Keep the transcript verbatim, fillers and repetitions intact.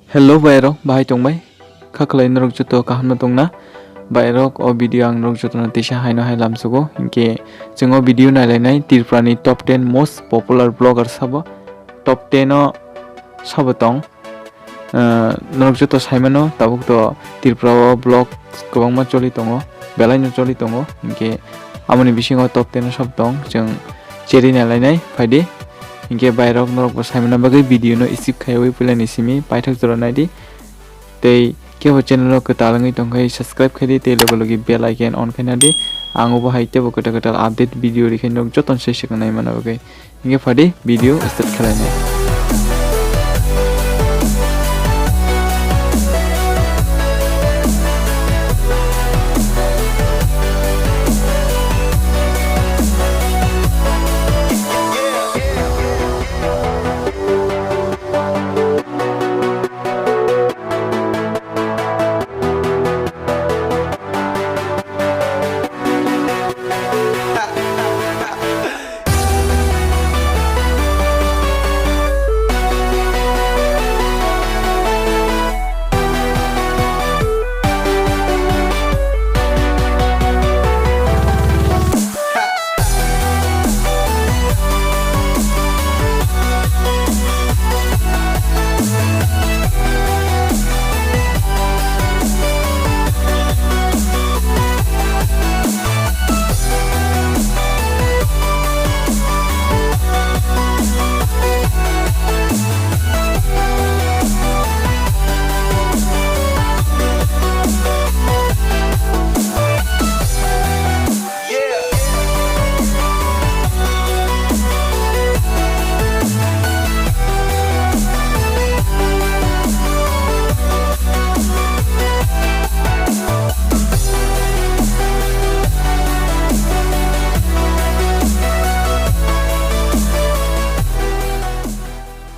Hello bairok, bahai tongbai? Kha khlai norok joto kaham no tongna? Bairok, o video ang norok joto no tisa haino hai lamsugo. Hinkhe chwng o video nailainai Tripura ni top ten most popular vlogger sabo. Top ten o sabo tong. Ah, norok joto saimano, tabuk to Tripura o vlog kwbangma choli tongo, belai no choli tongo. Hinkhe amoni bisingo top ten o sabo tong. Chwng cheri nailainai, phaidi. Hinkhe bairok norok bo saimano bagwi video no skip khaiwi puilani simi paithak jora naidi. Tei kebo channel o kwtal wngwi tongkhe subscribe khaidi tei logi logi bell icon on khaina di. Ang obo hai teibo kwtal kwtal update video rikhe norok jotono se swkang naimano bagwi. Hinkhe phaidi video start khlainai.